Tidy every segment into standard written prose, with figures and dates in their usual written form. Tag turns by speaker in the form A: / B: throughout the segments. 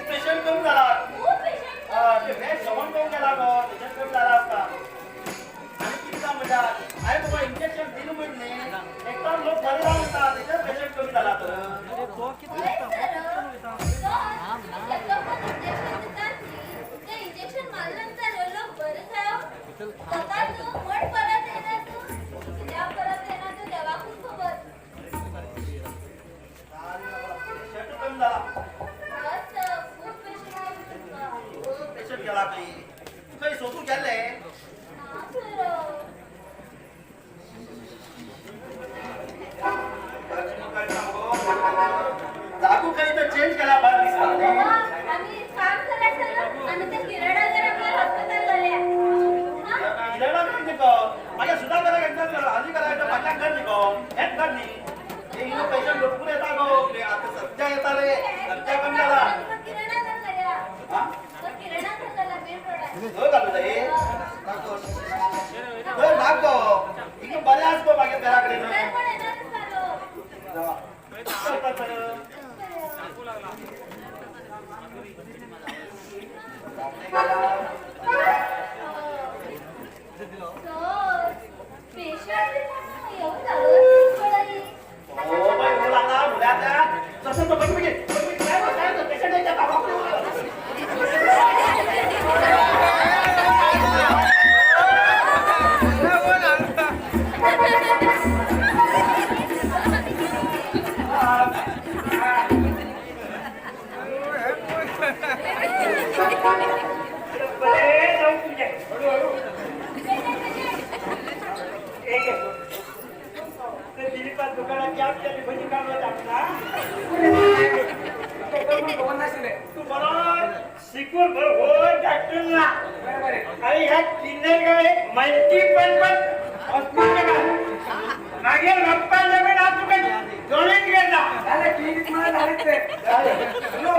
A: Patient कमी झाला. ते मॅच जेवण करून गेला गो, पेशंट कमी झाला असता. आणि किती काम म्हणतात अरे बाबा, इंजेक्शन दिलं म्हणजे एकदम लोक बरे राहून येतात, त्याच्यात पेशंट कमी झाला तर.
B: इंजेक्शन मारल्यानंतर लोक बरे जाव जाता. तू म्हण परत येणार, तू कित्याक परत येणार तू देवाकूच खबर.
A: पेशंट कमी झाला.
B: हय सर, खूप पेशंट कमी तुमकां.
A: पेशंट गेला खंय, खंय सोदूंक गेल्ले?
B: ना सर.
A: काय सांगू, जागू काही तर चेंज केला बरं दिसता.
B: बाबा, आम्ही काम करायचं ना, आम्ही त्या किराणा हॉस्पिटल गेल्या.
A: किराणा न्ही गो, मागीर सुद्धा करा एकदा हाली करायचं फाटल्यान कर न्ही गो, हेच कर न्ही. हे इलो पेशंट लटकून येता गो. ते आता सध्या येता रे, सध्या कमी जाला.
B: किराणा घर गेल्या.
A: हा.
B: किराणा घर गेला मेन रोडार.
A: थंय घालू जाय, थंय नाक गो, हिंगा बरें आस गो मागीर घरा कडेन.
B: तर पण येणार आसता लोक. सर, पेशंट येऊन जालो पडई.
A: हो बाई, हो लागला मुलाचा जसं तो बघ बघ काय काय पेशंट आहे त्या. बापरे!
C: बरे जाऊ तुझ्या हळूहळू. एक एक. ते दिलीपा दुकानात आमच्या भजी काढला टाकला. तू बरोबर शिकून बरोबर हो डॉक्टर ना. आणि ह्या किन्नर एक मल्टीपर्पज हॉस्पिटल मागे गप्पा नवीन आज तुका जॉईन केला.
D: झालं क्लिनिक मला झालं ते. हॅलो,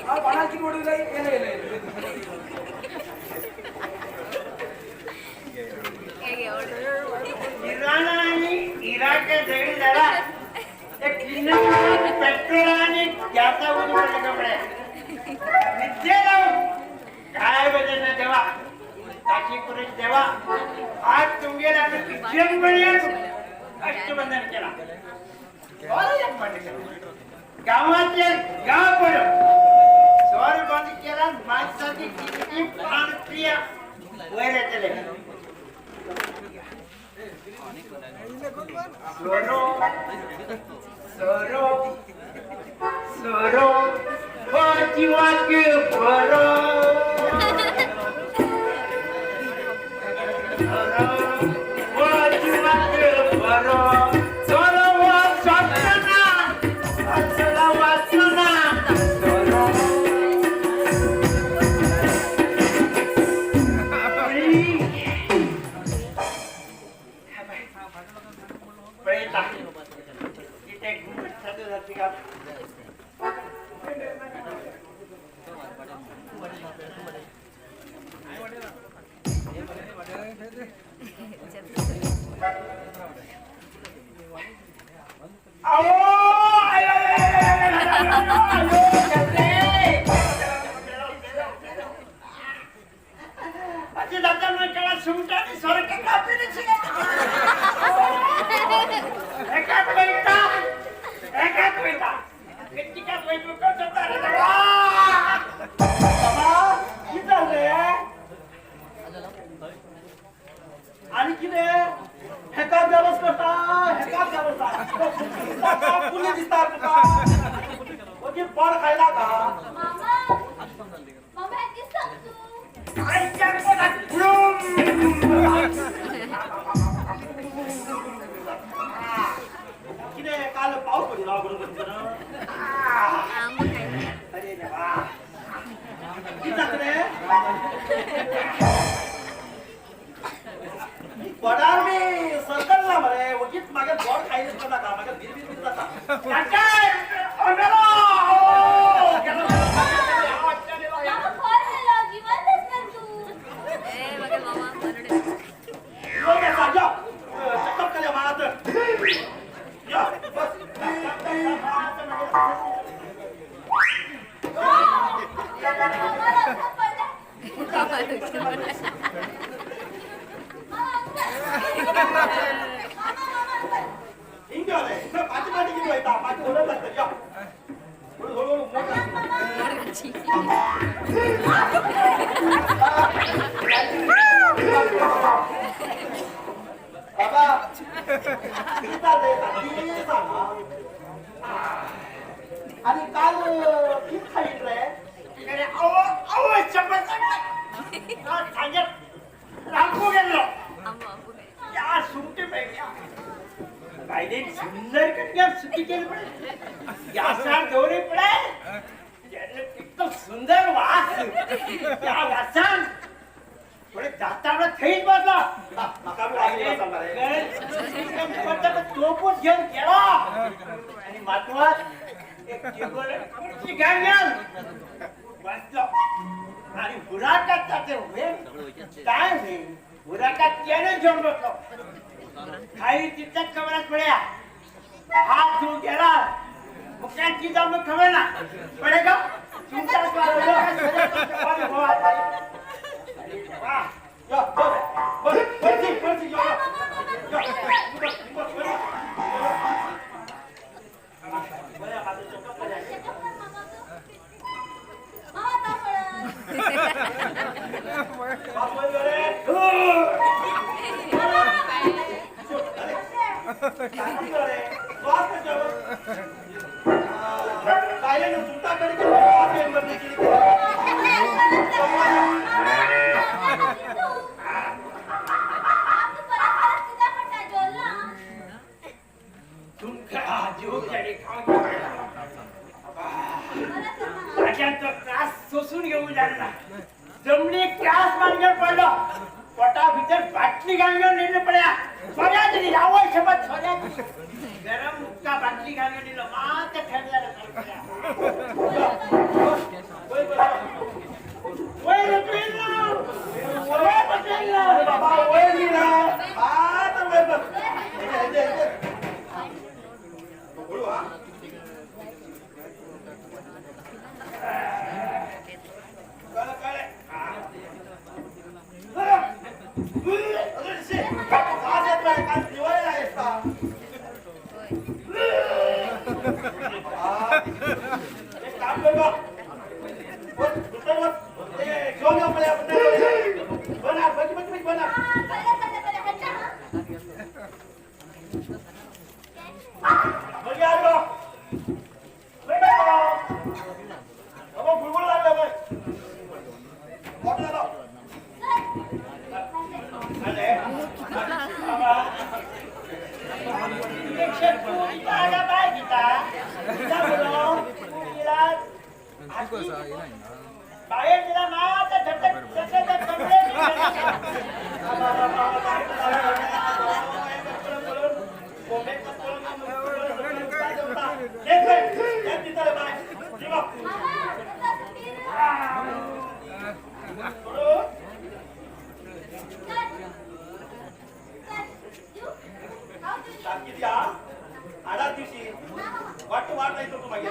D: हा कोणाची मोडू जाईल? येलं येलं येलं.
C: इराण आणि इराकच्या झगडी झाला, त्या किन्नर पेट्रोल आणि गॅसा पडले कपडे विद्ये लावून काय बदल ना देवा, काशी पुरुष देवा. आज तुमगेला आम्ही किचन अष्टबंधन केला. बरं, एक बंद केला. गावातले गाव पडो स्वर बंद केला. माणसाची किती प्राणप्रिय वर येतले. सोरो सोरो सोरो हो जीवाक बरो, सोरो हो जीवाक बरो, सोरो हो स्वप्ना असला वासना सोरो. पळयता कितें घुमट साधू जाती का? अहो, I, I, I, I, I, I, I, I, अशी जाता मनशाला सुंगटांनी सारखें कापीन. एकाच वयता, एकाच वयता, कितक्याच वयता कसं रे देवा.
A: बाबा, कितें जालें आणि कितें हेका देवस करता, हेका देवस कुल्ली दिसता तुका. ओगी पोर खायला का?
B: मामा, मामा, हें कितें सांग तू?
C: आयच्या पोटात बुडूम.
A: कितें काल पावस पडिल्लो बरोबर?
C: अरे देवा.
A: कितें जाता रे बोडार बी सरकल्ला मरे. ओगीच मागीर बोड खायले सुद्दां नाका, मागीर बिर बिर बिर जाता.
C: काका, ओ मेलो. ओ, गेलो, गेलो, गेलो.
B: मामा, खर मेलो, जिवंत आसणार तू.
A: यो, चेकअप केले मात. हिंग रे पाटी पाटी किती वयता पाटी उडत लागतं यो हळू हळू हळू मोठा. बाबा किती चाललंय किती सांगा आणि काल किती खाईत रे?
C: अरे अहो अहो शपथ सांगता सांगत रामको गेलो या सुमटी पाहिजे बाईने सुंदर कन्या सुटी केली पडे यासार दौरे पडे एकदम सुंदर वास या वासान थोडे दातावर थैच बसला.
A: म्हाका बी वास येयला सांगता रे.
C: तोपूच घेऊन गेला आणि मातवात एक टेबल खुर्ची घेऊन बसलो आणि हुराकात जाते उभे काय नाही हुराकात त्याने घेऊन बसलो खाली तिथल्याच कमरात पड्या हात धुवून गेला मुख्यांची जाऊन खबर ना पडे का तुमचा
A: यो, बस, बस, बस, बस, यो, यो, बस, बस, बस. बरं, आता चेकअप करायचं. बाप वर रे. शांती कर रे. श्वास कशावर? काय ना सुलताकडे गेलो, श्वास emergency केली.
C: तुमका जीव त्याने खाऊन माझ्यांचा त्रास सोसून घेऊ लागला जमली त्रास मानगर पडलो पोटा भितर बाटली घालून नेलं पड्या सोन्या दिली आवय शपथ सोन्या दिली गरम मुक्का बाटली घालून दिलं मात थंड झालं.
A: वय, वय,
C: वय रकवेल ना वय बसेल ना.
A: अरे बाबा, वय लिहिला. हा, तर वय बस. हे, हे, हे. हळू, हा. कळलं, कळलं. हा. अरे, शी. आज येत नाही, काल दिवाळी आहे का? हा. एक काम कर बा. बस, दुसरं बस. ते घेऊन येऊ पहिले आपण. बना, बस, बस, बस, बना. बघ यार बा. बघ बाबा. बाबा, बुलबुल लागला बाई. मोठं झालं.
C: अरे बाबा इंजेक्शन तू आला बाय गीता गीता बोलो तू गेला बाहेर गेला ना तर झटक झटक कपडे.
A: वाट वाट नाही तो मागे.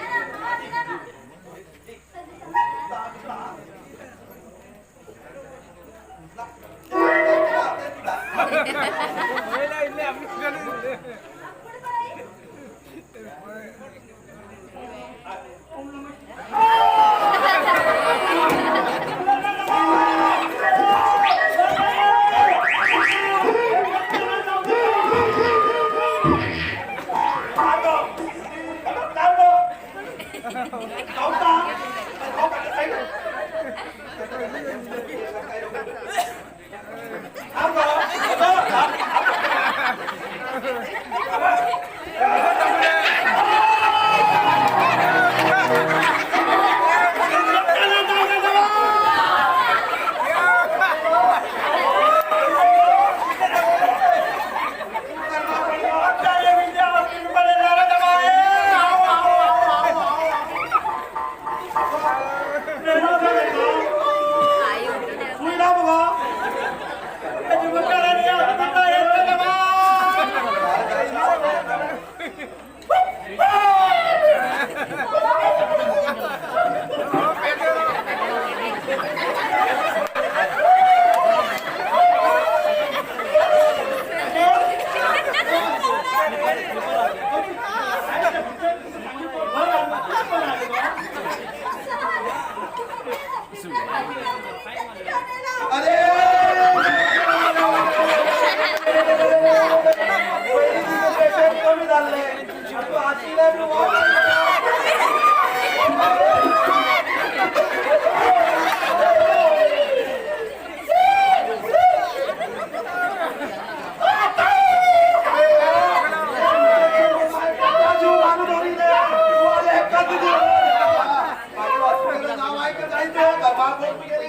A: कोण तुगेले?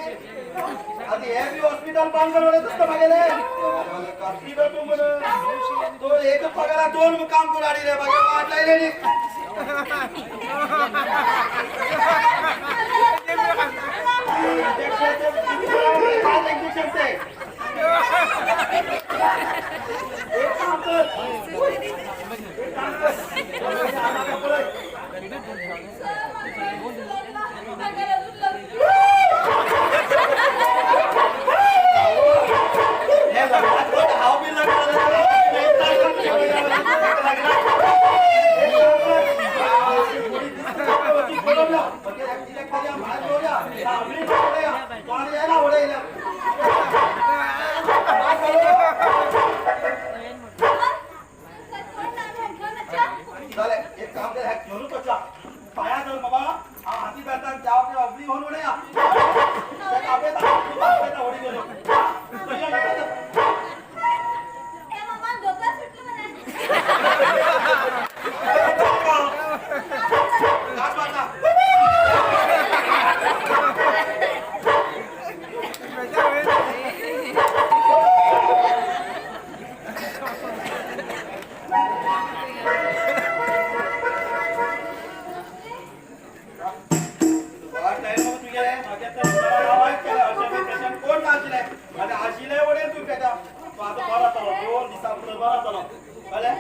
A: आता हे बी हॉस्पिटल बंद करवले दिसता मागेले. कसली कर तूं म्हण तो एक पगारा दोन काम करून हाडिले मागीर वाट लायले न्ही. इंजेक्शन ते पांच इंजेक्शन ते. एक काम कर, एक काम कर. आम्हाला पळय. हे लग्नात कोण हांव बी लग्न एक काम कर, घेऊन वचा पाया धर बाबा. हाती धरता त्या आपली होऊन उडया. होडी गेलो.
B: त्या मामा धोका सुटलं म्हणा.
A: घास मारला. वाट लायली मग तुगेले. मागीर तर वायट केलें अशें बी तशें कोण नाशिल्लें आनी आशिल्लें वडेन तूं पेटा. तूं आतां बरो जातलो, 2 दिसां भितर बरो जातलो, कळ्ळें?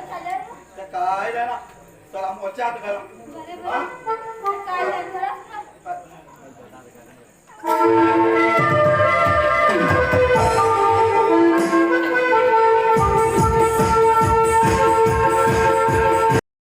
A: तें कांय जायना. चल, आमी वचया आतां घरा.
B: बरें बरें, काय जालें?